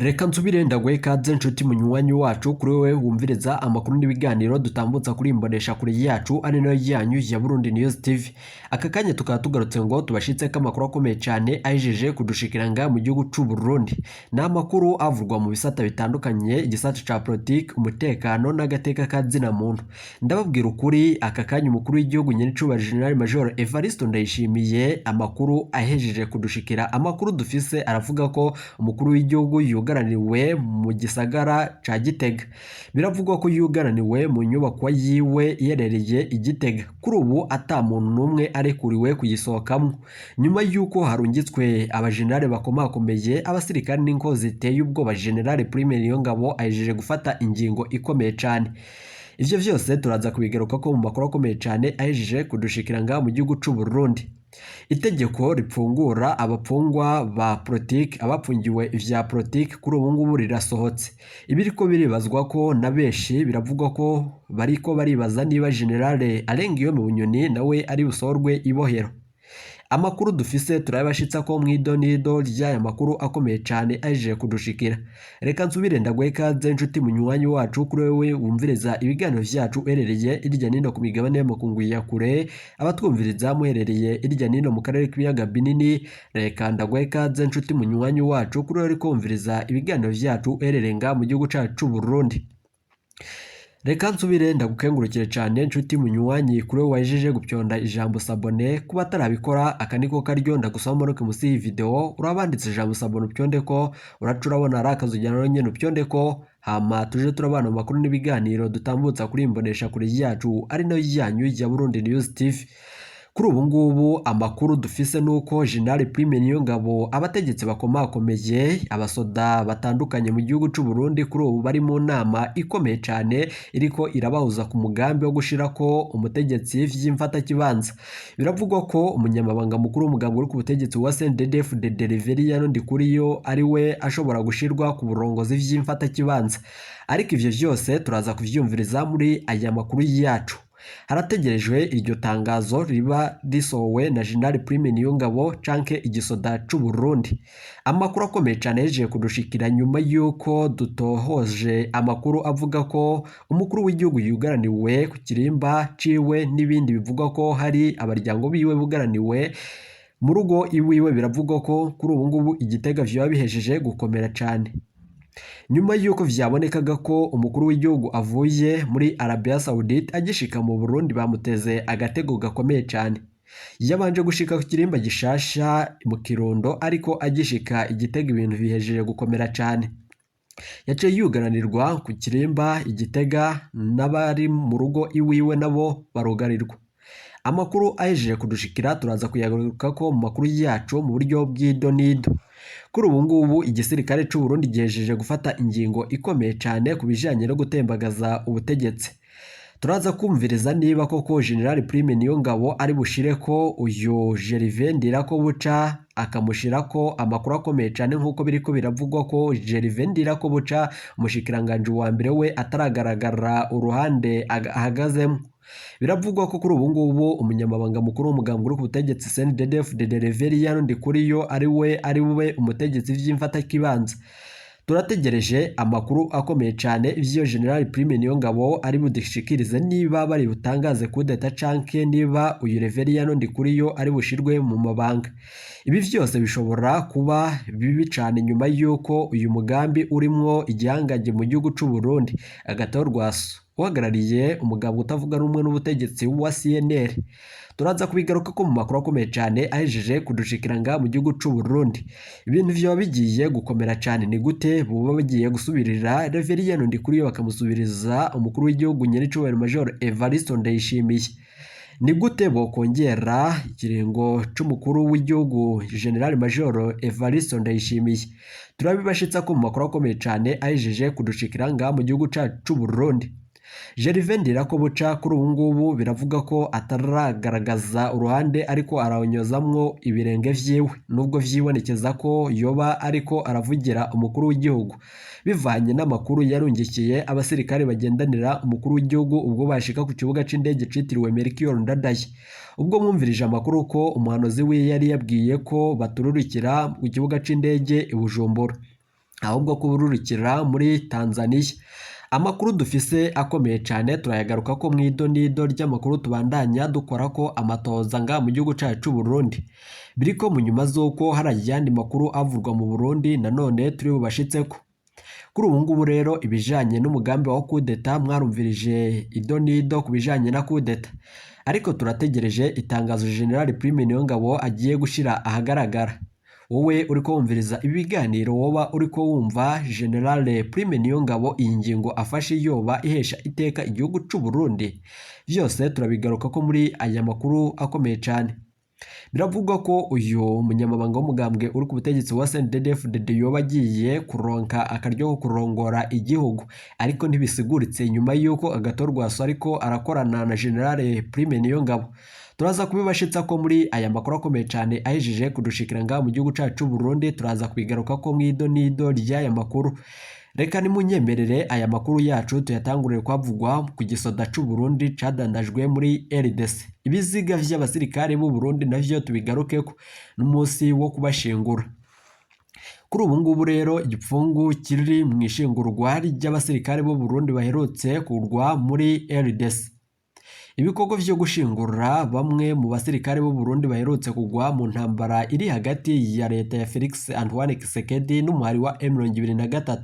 Reka nsubire ndaguhe ikaze, nshuti munywanyi wacu, kuri wewe wumviriza amakuru n'ibiganiro dutambutsa kuri imbonesha kure yacu, ari nayo yanyu ya Burundi News TV. Aka kanya tukaba tugarutse ngo tubashitseko amakuru akomeye cyane ahejeje kudushikiranga mu gihugu c'u Burundi. Ni amakuru avurwa mu bisata bitandukanye, igisata ca politiki, umutekano n'agateka ka zina muntu. Ndababwira ukuri, aka kanya umukuru w'igihugu nyenicubahiro General Major Evariste Ndayishimiye, amakuru ahejeje kudushikira, amakuru dufise aravuga ko umukuru w'igihugu yugaraniwe mu gisagara ca Gitega. Biravugwa ko yugaraniwe mu nyubakwa yiwe iherereye i Gitega. Kuri ubu ata muntu n'umwe arekuriwe kuyisohokamwo, nyuma y'uko harungitswe abajenerali bakomakomeye, abasirikare n'inkozi ziteye ubwoba. General Prime Niyongabo ahejeje gufata ingingo ikomeye cane. Ivyo vyose turaza kubigaruka ko mu makuru akomeye cane ahejeje kudushikira ngaha mu gihugu c'u Burundi. Itegeko ripfungura abapfungwa ba politiki, abapfungiwe ivya politiki, kuri ubu ngubu rirasohotse. Ibiriko biribazwa ko na benshi, biravugwa ko bariko baribaza niba General Alain Guillaume Bunyoni nawe ari busohorwe ibohero. Amakuru dufise turayabashitsa ko mw'idonido ry'aya makuru akomeye cane ahejeje kudushikira. Reka nsubire ndaguhe ikaze, nshuti munywanyi wacu, kuri wewe wumviriza ibiganiro vyacu uherereye irya nino ku migabane y'amakungu ya kure, abatwumviriza muherereye irya nino mu karere k'ibiyaga binini. Reka ndaguhe ikaze, nshuti munywanyi wacu, kuri wewe uriko wumviriza ibiganiro vyacu uherereye ngaha mu gihugu cacu c'u Burundi. Reka nsubire ndagukengurukire cyane, nshuti munywanyi, kuri wowe wahejeje gupyonda ijambo s'abonner. Kuba atarabikora, aka niko karyo ndagusaba umanuke munsi y'iyi video, urabanditse ijambo s'abonner, upyonde ko uraca urabona ari akazu ujyana nyene, upyonde ko, hama tuje turabana mu makuru n'ibiganiro dutambutsa kuri imbonesha kure yacu, ari nayo yanyu ya Burundi News TV. Kuri ubu ngubu amakuru dufise nuko General Prime Niyongabo, abategetsi bakomakomeye, abasoda batandukanye mu gihugu c'u Burundi, kuri ubu bari mu nama ikomeye cyane iriko irabahuza ku mugambi wo gushirako umutegetsi vy'imfatakibanza. Biravugwa ko umunyamabanga mukuru w'umugambi uri ku butegetsi wa CNDD-FDD, Reverien Ndikuriyo, ari we ashobora gushirwa ku burongozi vy'imfatakibanza, ariko ivyo vyose turaza kuvyumviriza muri aya makuru yacu. Harategerejwe iryo tangazo riba risohowe na General Prime Niyongabo canke igisoda c'u Burundi. Amakuru akomeye cyane yaje kudushikira nyuma y'uko dutohoje amakuru avuga ko umukuru w'igihugu yugaraniwe ku kirimba ciwe, n'ibindi bivugwa ko hari abaryango biwe bugaraniwe mu rugo iwiwe. Biravugwa ko kuri ubu ngubu igitega vyoba bihejeje gukomera cane, nyuma y'uko vyabonekaga ko umukuru w'igihugu avuye muri Arabia Saoudite, agishika mu Burundi bamuteze agatego gakomeye cyane. Yabanje gushika ku kirimba gishasha mu Kirundo, ariko agishika igitega ibintu bihejeje gukomera cyane. Yaciye yugaranirwa ku kirimba igitega, n'abari mu rugo iwiwe nabo barugarirwa. Amakuru ahejeje kudushikira turaza kuyagaruka ko mu makuru yacu mu buryo bw'idonido. Kuri ubu ngubu igisirikare c'u Burundi gihejeje gufata ingingo ikomeye cyane ku bijanye no gutembagaza ubutegetsi. Turaza kumviriza niba koko General Prime Niyongabo ari bushire ko uyu Gervais Ndirakobuca, akamushirako amakuru akomeye cyane, nk'uko biriko biravugwa ko Gervais Ndirakobuca, umushikiranganji wa mbere, we ataragaragara uruhande ahagazemo. Biravugwa ko kuri ubu ngubu umunyamabanga mukuru w'umugambi uri ku butegetsi CNDD-FDD, Reverien Ndikuriyo, ari we umutegetsi vy'imfatakibanza. Turategereje amakuru akomeye cyane ivyo General Prime Niyongabo ari budushikirize, niba bari butangaze kudeta canke niba uyu Reverien Ndikuriyo ari bushirwe mu mabanga. Ibi vyose bishobora kuba bibi cane nyuma y'uko uyu mugambi urimwo igihangange mu gihugu c'u Burundi, Agathon Rwasa, uhagarariye umugabo utavuga rumwe n'ubutegetsi wa CNL. Turaza kubigaruka ko mu makuru akomeye cyane ahejeje kudushikira ngaha mu gihugu c'u Burundi. Ibintu vyoba bigiye gukomera cyane. Ni gute buba bagiye gusubirira Reverien Ndikuriyo, bakamusubiriza umukuru w'igihugu nyenicubahiro Major Evariste Ndayishimiye? Ni gute bokongera ikiringo c'umukuru w'igihugu General Major Evariste Ndayishimiye? Turabibashitsa ko mu makuru akomeye cyane ahejeje kudushikira ngaha mu gihugu cacu c'u Burundi. Gervais Ndirakobuca kuri ubu ngubu biravuga ko ataragaragaza uruhande ariko arawunyozamwo ibirenge vyiwe, nubwo vyibonekeza ko yoba ariko aravugira umukuru w'igihugu, bivanye n'amakuru yarungikiye abasirikare bagendanira umukuru w'igihugu ubwo bashika ku kibuga c'indege citiriwe Melchior Ndadaye, ubwo mwumvirije amakuru ko umuhanuzi wiwe yari yabwiye ko batururikira ku kibuga c'indege i Bujumbura. Ahubwo ko bururukira muri Tanzania. Amakuru dufise akomeye cane turayagaruka ko mw'idonido ry'amakuru tubandanya dukora ko amatoza nga mu gihugu cacu c'u Burundi. Biriko mu nyuma z'uko hari ayandi makuru avurwa mu Burundi nanone turi bubashitseko. Kuri ubu ngubu rero ibijanye n'umugambi wa kudeta mwarumvirije idonido ku bijanye na kudeta. Ariko turategereje itangazo General Prime Niyongabo agiye gushira ahagaragara. Wowe uriko wumviriza ibi biganiro, woba uriko wumva General Prime Niyongabo iyi ngingo afashe yoba ihesha iteka igihugu c'u Burundi? Vyose turabigaruka ko muri aya makuru akomeye cane. Biravugwa ko uyu munyamabanga w'umugambwe uri ku butegetsi wa CNDD-FDD yoba agiye kuronka akaryo ko kurongora igihugu, ariko ntibisiguritse nyuma y'uko Agathon Rwasa ariko arakorana na General Prime Niyongabo. Turaza kubibashitsa ko muri aya makuru akomeye cane ahejeje kudushikira ngaha mu gihugu cacu c'u Burundi, turaza kubigaruka ko mw'idonido ry'aya makuru. Reka nimunyemerere aya makuru yacu tuyatangurire kwavugwa ku gisoda c'u Burundi cadandajwe muri RDC. Ibiziga vy'abasirikare b'u Burundi navyo tubigarukeko n'umunsi wo kubashingura. Kuri ubu ngubu rero igipfungu kiri mu ishingurwa ry'abasirikare b'u Burundi baherutse kurwa muri RDC. Ibikorwa vyo gushingura bamwe mu basirikare b'u Burundi baherutse kugwa mu ntambara iri hagati ya leta ya Felix Antoine Tshisekedi n'umuhari wa M23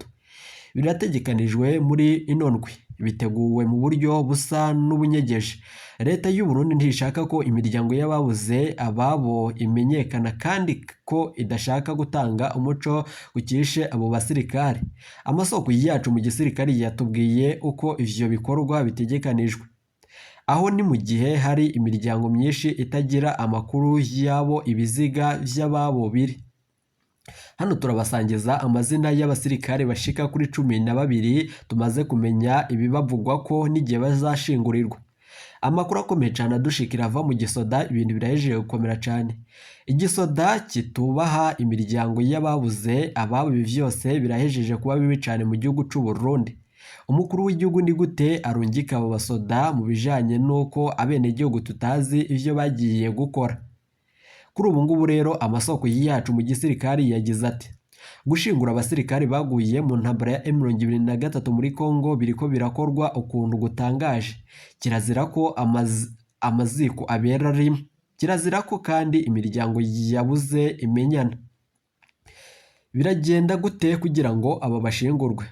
birategekanijwe muri ino ndwi, biteguwe mu buryo busa n'ubunyegeje. Leta y'u Burundi ntishaka ko imiryango y'ababuze ababo imenyekana kandi ko idashaka gutanga umuco ukishe abo basirikare. Amasoko yacu mu gisirikare yatubwiye uko ivyo bikorwa bitegekanijwe. Aho ni mu gihe hari imiryango myinshi itagira amakuru y'abo ibiziga vy'ababo biri. Hano turabasangiza amazina y'abasirikare bashika kuri 12 tumaze kumenya ibibavugwa ko n'igihe bazashingurirwa. Amakuru akomeye cane adushikira ava mu gisoda, ibintu birahejeje gukomera cane. Igisoda kitubaha imiryango y'ababuze ababo, ibi vyose birahejeje kuba bibi cane mu gihugu c'u Burundi. Umukuru w'igihugu ni gute arungika abo basoda mu bijanye n'uko abenegihugu tutazi ivyo bagiye gukora? Kuri ubu ngubu rero amasoko yacu mu gisirikari yagize ati: gushingura abasirikari baguye mu ntambara ya M23 muri Congo biriko birakorwa ukuntu gutangaje. Kirazira ko amaziko abera rimwe. Kirazira ko kandi imiryango yabuze imenyana. Biragenda gute kugira ngo aba bashingurwe?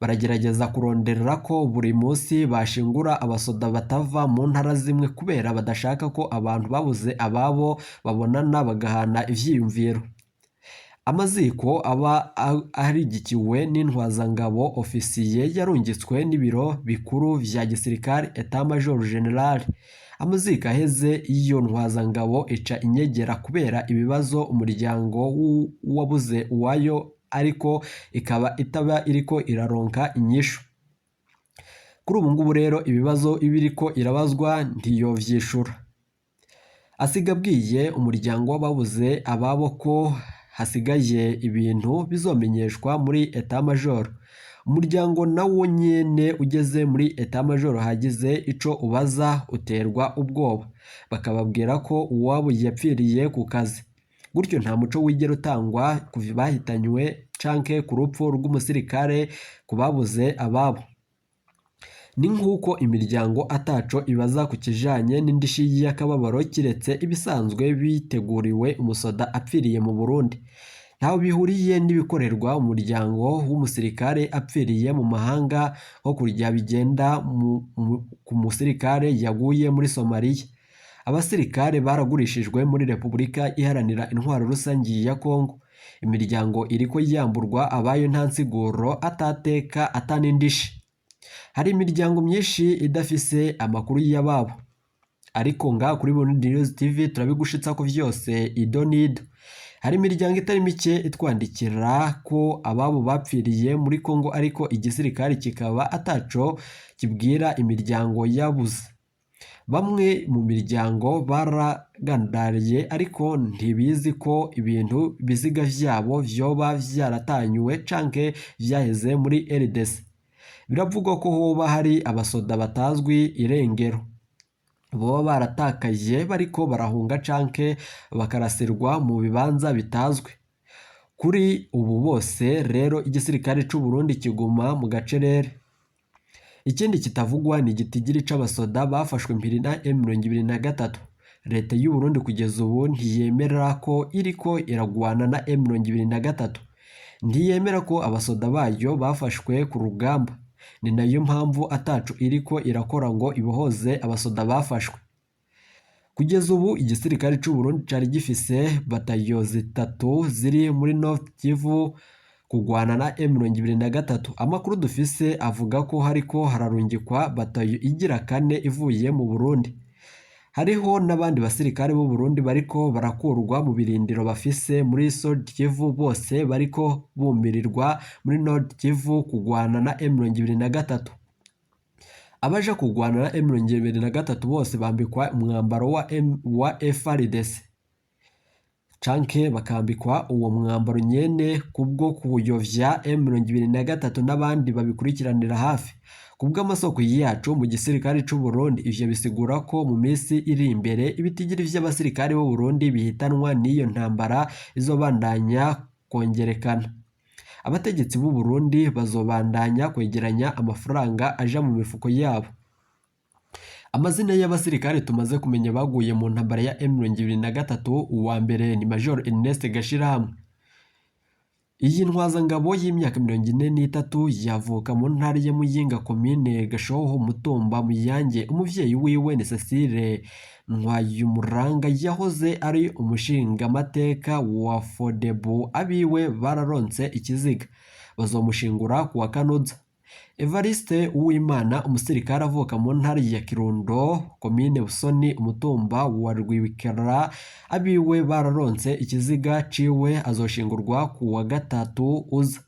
Baragerageza kurondera ko buri munsi bashingura abasoda batava mu ntara zimwe kubera badashaka ko abantu babuze ababo babonana bagahana ivyiyumviro. Amaziko aba aharigikiwe n'intwazangabo ofisiye yarungitswe n'ibiro bikuru vya gisirikare Etat Major General. Amaziko aheze iyo ntwazangabo ica inyegera kubera ibibazo umuryango wabuze uwayo, ariko ikaba itaba iriko iraronka inyishu. Kuri ubu ngubu rero ibibazo ibiriko irabazwa ntiyovyishura. Asiga abwiye umuryango w'ababuze ababo ko hasigaye ibintu bizomenyeshwa muri Etat Major. Umuryango nawo nyene ugeze muri Etat Major hagize ico ubaza uterwa ubwoba, bakababwira ko uwabo yapfiriye ku kazi. Gutyo nta muco wigera utangwa ku bahitanywe canke ku rupfu rw'umusirikare ku babuze ababo. Ni nk'uko imiryango ataco ibaza ku kijanye n'indishi y'akababaro kiretse ibisanzwe biteguriwe umusoda apfiriye mu Burundi. Ntaho bihuriye n'ibikorerwa umuryango w'umusirikare apfiriye mu mahanga, nko kurya bigenda ku musirikare yaguye muri Somalia. Abasirikare baragurishijwe muri Repubulika Iharanira Intwaro Rusangi ya Kongo. Imiryango iriko yamburwa abayo nta nsiguro, atateka atan'indishi. Hari imiryango myinshi idafise amakuru y'ababo, ariko nga kuri Burundi News TV turabigushitsa ko vyose idonido. Hari imiryango itari mike itwandikira ko ababo bapfiriye muri Kongo, ariko igisirikare kikaba ataco kibwira imiryango yabuze. Bamwe mu miryango baragandariye ariko ntibizi ko ibintu biziga vyabo vyoba vyaratanyuwe canke vyaheze muri RDC. Biravugwa ko hoba hari abasoda batazwi irengero, boba baratakaye bariko barahunga canke bakarasirwa mu bibanza bitazwi. Kuri ubu bose rero igisirikare c'u Burundi kiguma mu gacerere. Ikindi kitavugwa ni igitigiri c'abasoda bafashwe mpiri na M23. Leta y'u Burundi kugeza ubu ntiyemera ko iriko iragwana na M23. Ntiyemera ko abasoda bayo bafashwe ku rugamba. Ni nayo mpamvu atacu iriko irakora ngo ibohoze abasoda bafashwe. Kugeza ubu igisirikare c'u Burundi cari gifise batayo zitatu ziri muri North Kivu kugwana na M23. Amakuru dufise avuga ko hariko hararungikwa batayo igira kane ivuye mu Burundi. Hariho n'abandi basirikare b'u Burundi bariko barakurwa mu birindiro bafise muri Sud Kivu, bose bariko bumirirwa muri Nord Kivu kugwana na M23. Abaja kugwana na M23 bose bambikwa umwambaro wa FARDC canke bakambikwa uwo mwambaro nyene kubwo kuyovya M23 n'abandi babikurikiranira hafi. Kubw'amasoko yacu mu gisirikare c'u Burundi, ivyo bisigura ko mu minsi iri imbere ibitigiri vy'abasirikare b'u Burundi bihitanwa n'iyo ntambara izobandanya kongerekana. Abategetsi b'u Burundi bazobandanya kwegeranya amafaranga aja mu mifuko yabo. Amazina y'abasirikare tumaze kumenya baguye mu ntambara ya M23, uwa mbere ni Major Ernest Gashirahamwe. Iyi ntwazangabo y'imyaka 43 yavuka mu ntara ya Muyinga, komine Gashoho, Mutumba Muyange. Umuvyeyi wiwe ni Cecile Ntwayumuranga, yahoze ari umushingamateka wa Fodebu. Abiwe bararonse ikiziga, bazomushingura kuwa Kanoza. Evariste Uwimana, umusirikare avuka mu ntara ya Kirundo, komine Busoni, umutumba wa Rwibikara. Abiwe bararonse ikiziga ciwe, azoshingurwa kuwa gatatu uza.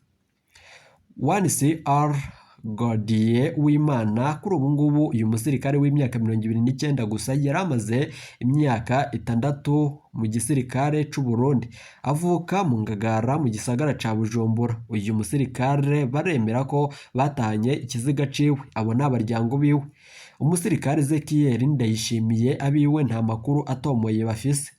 1CR Godier Uwimana, kuri ubu ngubu uyu musirikare w'imyaka 29 gusa yari amaze imyaka 6 mu gisirikare c'u Burundi, avuka mu Ngagara mu gisagara ca Bujumbura. Uyu musirikare baremera ko batahanye ikiziga ciwe, abo ni abaryango biwe. Umusirikare Ezekiel Ndayishimiye, abiwe nta makuru atomoye bafise.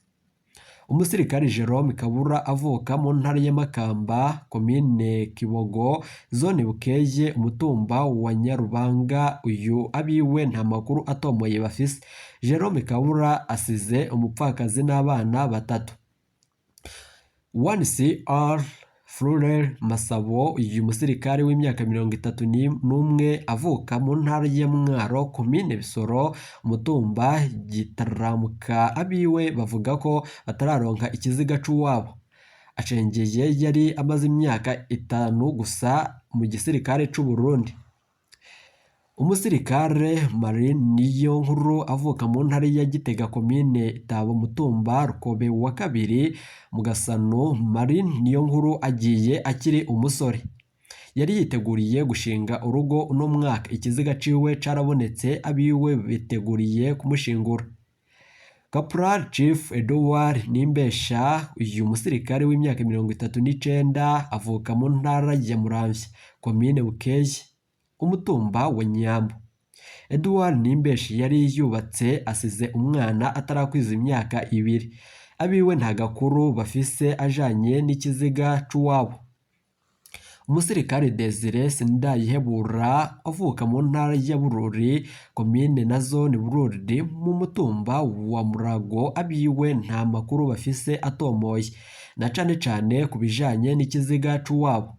Umusirikare Jerome Kabura avuka mu ntara ya Makamba, komine Kibogo, zone Bukeye, umutumba wa Nyarubanga. Uyu abiwe nta makuru atomoye bafise. Jerome Kabura asize umupfakazi n'abana batatu. 1CR Florel Masabo, uyu musirikare w'imyaka 31 avuka mu ntara ya Mwaro, komine Bisoro, umutumba Gitaramuka. Abiwe bavuga ko batararonka ikiziga c'uwabo. Acengeye yari amaze imyaka 5 gusa mu gisirikare c'u Burundi. Umusirikare Marine Niyonkuru avuka mu ntara ya Gitega, komine Itaba, umutumba Rukobe wa kabiri mu Gasano. Marine Niyonkuru agiye akiri umusore, yari yiteguriye gushinga urugo uno mwaka. Ikiziga ciwe carabonetse, abiwe biteguriye kumushingura. Caporal Chief Edouard Nimbesha, uyu musirikare w'imyaka 39 avuka mu ntara ya Muramvya, komine Bukeye, umutumba wa Nyambo. Edouard Nimbesha yari yubatse, asize umwana atarakwiza imyaka 2. Abiwe nta gakuru bafise ajanye n'ikiziga c'uwabo. Umusirikare Desire Sindayihebura avuka mu ntara ya Bururi, komine na zone Bururi, mu mutumba wa Murago. Abiwe nta makuru bafise atomoye, na cane cane ku bijanye n'ikiziga c'uwabo.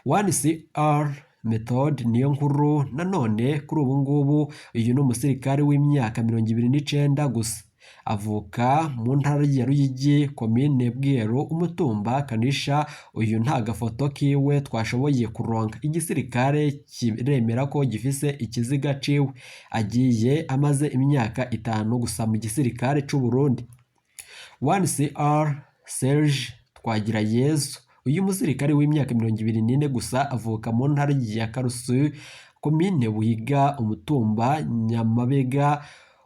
1CR Method niyo nkuru nanone kuri ubu ngubu, uyu ni umusirikare w'imyaka 29 gusa, avuka mu ntara ya Ruyigi, komine Bweru, umutumba Kanisha. Uyu nta gafoto kiwe twashoboye kuronka. Igisirikare kiremera ko gifise ikiziga ciwe, agiye amaze imyaka 5 gusa mu gisirikare c'u Burundi. 1CR Serge Twagirayezu, uyu musirikare w'imyaka 24 gusa avuka mu ntara ya Karusi, komine Buhiga, umutumba Nyamabega.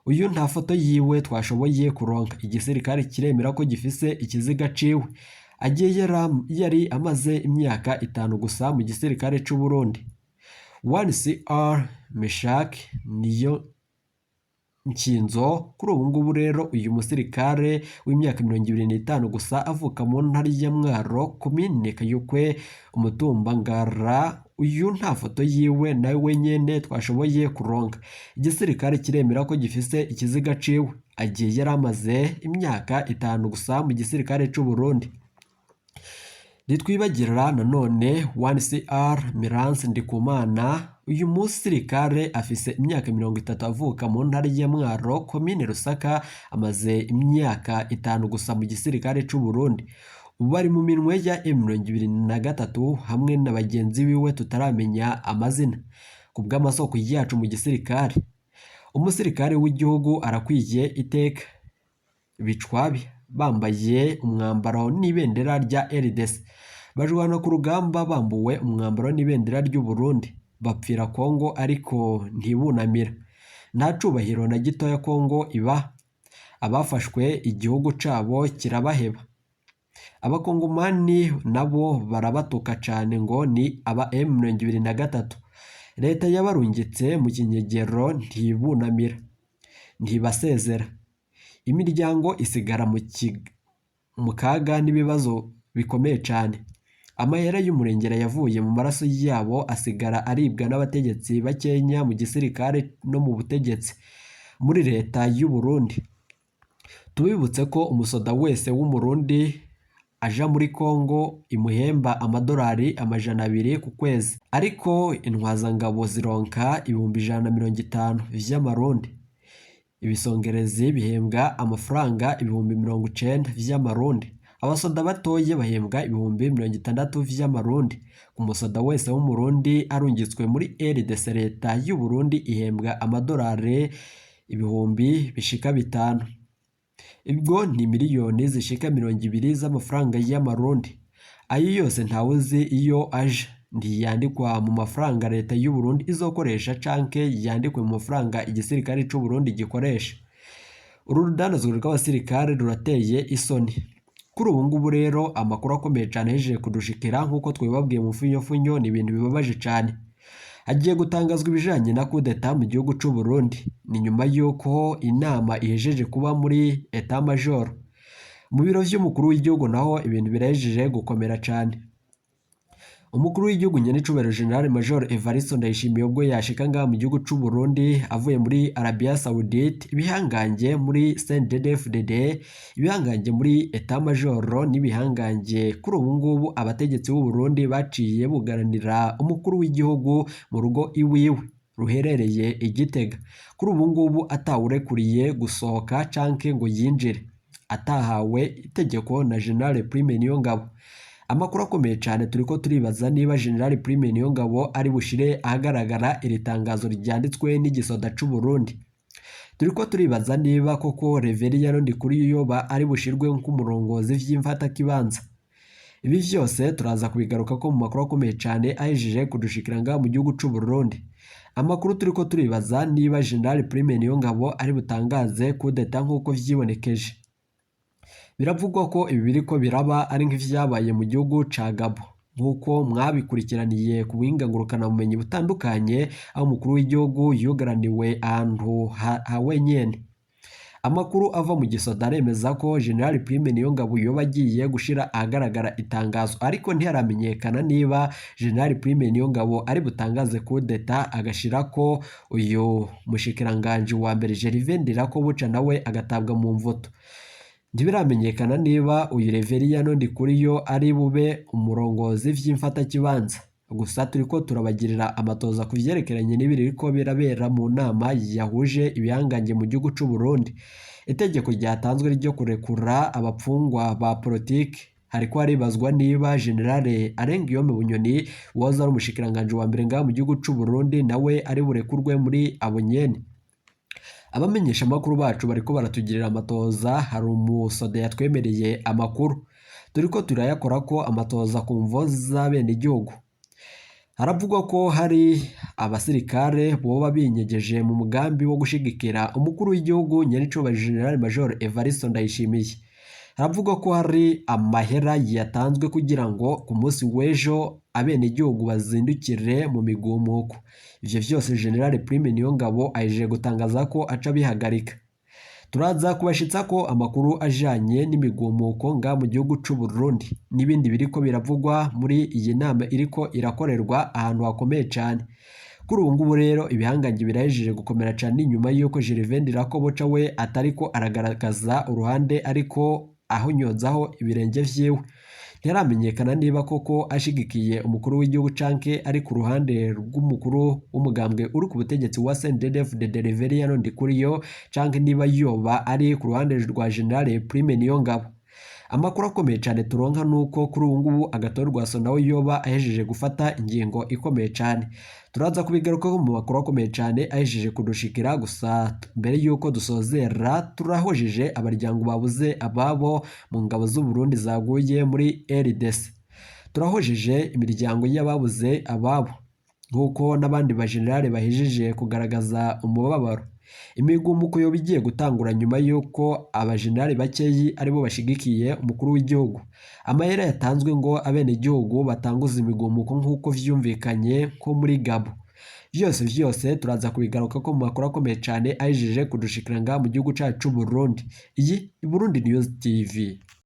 Uyu nta foto yiwe twashoboye kuronka. Igisirikare kiremera ko gifise ikiziga ciwe, agiye yari amaze imyaka 5 gusa mu gisirikare c'u Burundi. 1CR Meshak Nkinzo. Kuri ubu ngubu rero uyu musirikare w'imyaka 25 gusa avuka mu ntara ya Mwaro, komine Kayokwe, umutumba Ngara. Uyu nta foto yiwe nawe wenyene twashoboye kuronka. Igisirikare kiremera ko gifise ikiziga ciwe. Agiye yari amaze imyaka 5 gusa mu gisirikare c'u Burundi. Ntitwibagira nanone 1CR Mirance Ndikumana. Uyu musirikare afise imyaka 30, avuka mu ntara ya Mwaro, komine Rusaka, amaze imyaka 5 gusa mu gisirikare c'u Burundi. Ubu ari mu minwe ya M23 hamwe na bagenzi biwe tutaramenya amazina. Ku bw'amasoko yacu mu gisirikare, umusirikare w'igihugu arakwiye iteka. Bicwabi bambaye umwambaro n'ibendera rya RDC, bajwana ku rugamba bambuwe umwambaro n'ibendera ry'u Burundi, bapfira Kongo ariko ntibunamira. Nta cubahiro na gitoya Kongo iba. Abafashwe igihugu cabo kirabaheba. Abakongomani nabo barabatuka cane ngo ni aba M23. Leta yabarungitse mu kinyegero ntibunamira, ntibasezera. Imiryango isigara mu kaga n'ibibazo bikomeye cane. Amahera y'umurengera yavuye mu maraso yabo asigara aribwa n'abategetsi bakenya mu gisirikare no mu butegetsi muri leta y'u Burundi. Tubibutse ko umusoda wese w'Umurundi aja muri Kongo imuhemba amadolari 200 ku kwezi, ariko intwazangabo zironka 150,000 vy'amarundi. Ibisongerezi bihembwa amafaranga 90,000 vy'amarundi. Abasoda batoye bahembwa 60,000 vy'amarundi. Ku musoda wese w'Umurundi arungitswe muri RDC, leta y'u Burundi ihembwa amadolari ibihumbi bishika 5. Ibwo ni miliyoni zishika 20 z'amafaranga y'amarundi. Ayo yose ntawuzi iyo aje, ntiyandikwa mu mafaranga leta y'u Burundi izokoresha canke yandikwe mu mafaranga igisirikare c'u Burundi gikoresha. Uru rudandazwa rw'abasirikare rurateye isoni. Kuri ubu ngubu rero amakuru akomeye cane ahejeje kudushikira nk'uko twabibabwiye mu funyofunyo, ni ibintu bibabaje cane. Hagiye gutangazwa ibijanye na kudeta mu gihugu c'u Burundi. Ni nyuma y'uko inama ihejeje kuba muri Etat Major. Mu biro vy'umukuru w'igihugu naho ibintu birahejeje gukomera cane. Umukuru w'igihugu nyenicubahiro General Major Evariste Ndayishimiye ubwo yashika ngaha mu gihugu c'u Burundi avuye muri Arabia Saoudite, ibihangange muri CNDD-FDD, ibihangange muri Etat Major n'ibihangange kuri ubu ngubu abategetsi b'u Burundi baciye bugaranira umukuru w'igihugu mu rugo iwiwe ruherereye i Gitega. Kuri ubu ngubu atawurekuriye gusohoka canke ngo yinjire atahawe itegeko na General Prime Niyongabo. Amakuru akomeye cyane, turiko turibaza niba General Prime Niyongabo ari bushire ahagaragara iri tangazo ryanditswe n'igisoda c'u Burundi. Turiko turibaza niba koko Reverien Ndikuriyoba ari bushirwe nk'umurongozi vy'imfatakibanza. Ibi vyose turaza kubigaruka ko mu makuru akomeye cyane ahejeje kudushikira ngaha mu gihugu c'u Burundi. Amakuru turiko turibaza niba General Prime Niyongabo ari butangaze kudeta nk'uko vyibonekeje. Biravugwa ko ibi biriko biraba ari nk'ivyabaye mu gihugu ca Gabo, nk'uko mwabikurikiraniye ku buhinga ngurukanabumenyi butandukanye, aho umukuru w'igihugu yugaraniwe ahantu ha wenyene. Amakuru ava mu gisoda aremeza ko General Prime Niyongabo yoba agiye gushira ahagaragara itangazo, ariko ntiharamenyekana niba General Prime Niyongabo ari butangaze kudeta agashirako uyu mushikiranganji wa mbere Gervais Ndirakobuca nawe agatabwa mu mvuto. Ntibiramenyekana niba uyu Reverien Ndikuriyo ari bube umurongozi vy'imfatakibanza. Gusa turiko turabagirira amatoza ku vyerekeranye n'ibiriko birabera mu nama yahuje ibihangange mu gihugu c'u Burundi. Itegeko ryatanzwe ryo kurekura abapfungwa ba politike, hariko haribazwa niba General Alain Guillaume Bunyoni woza ari umushikiranganji wa mbere ngaha mu gihugu c'u Burundi nawe ari burekurwe muri abo nyene. Abamenyesha amakuru bacu bariko baratugirira amatoza, hari umusoda yatwemereye amakuru, turiko turayakora ko amatoza ku mvo z'abenegihugu. Haravugwa ko hari abasirikare boba binyegeje mu mugambi wo gushigikira umukuru w'igihugu nyenicubahiro General Major Evariste Ndayishimiye. Haravugwa ko hari amahera yatanzwe kugira ngo ku munsi w'ejo abenegihugu bazindukire mu migumuko. Ivyo vyose General Prime Niyongabo ahejeje gutangaza ko aca abihagarika. Turaza kubashitsa ko amakuru ajanye n'imigumuko nga mu gihugu c'u Burundi n'ibindi biriko biravugwa muri iyi nama iriko irakorerwa ahantu hakomeye cane. Kuri ubu ngubu rero ibihangange birahejeje gukomera cane inyuma y'uko Gervais Ndirakobuca we atariko aragaragaza uruhande ariko ahonyozaho ibirenge vyiwe. Ntiharamenyekana niba koko ashigikiye umukuru w'igihugu canke ari ku ruhande rw'umukuru w'umugambwe uri ku butegetsi wa CNDD-FDD Reverien Ndikuriyo, canke niba yoba ari ku ruhande rwa General Prime Niyongabo. Amakuru akomeye cane turonka nuko kuri ubu ngubu Agathon Rwasa nawe yoba ahejeje gufata ingingo ikomeye cane. Turaza kubigarukaho mu makuru akomeye cane ahejeje kudushikira. Gusa mbere yuko dusozera, turahojeje abaryango babuze ababo mu ngabo z'u Burundi zaguye muri RDC. Turahojeje imiryango y'ababuze ababo, nk'uko n'abandi bajenerali bahejeje kugaragaza umubabaro. Imigumuko yoba igiye gutangura nyuma y'uko abajenerali bakeyi aribo bashigikiye umukuru w'igihugu. Amahera yatanzwe ngo abenegihugu batanguze imigumuko nk'uko vyumvikanye nko muri Gabo. Vyose vyose turaza kubigaruka ko mu makuru akomeye cane ahejeje kudushikira ngaha mu gihugu cacu c'u Burundi. Iyi ni Burundi News TV.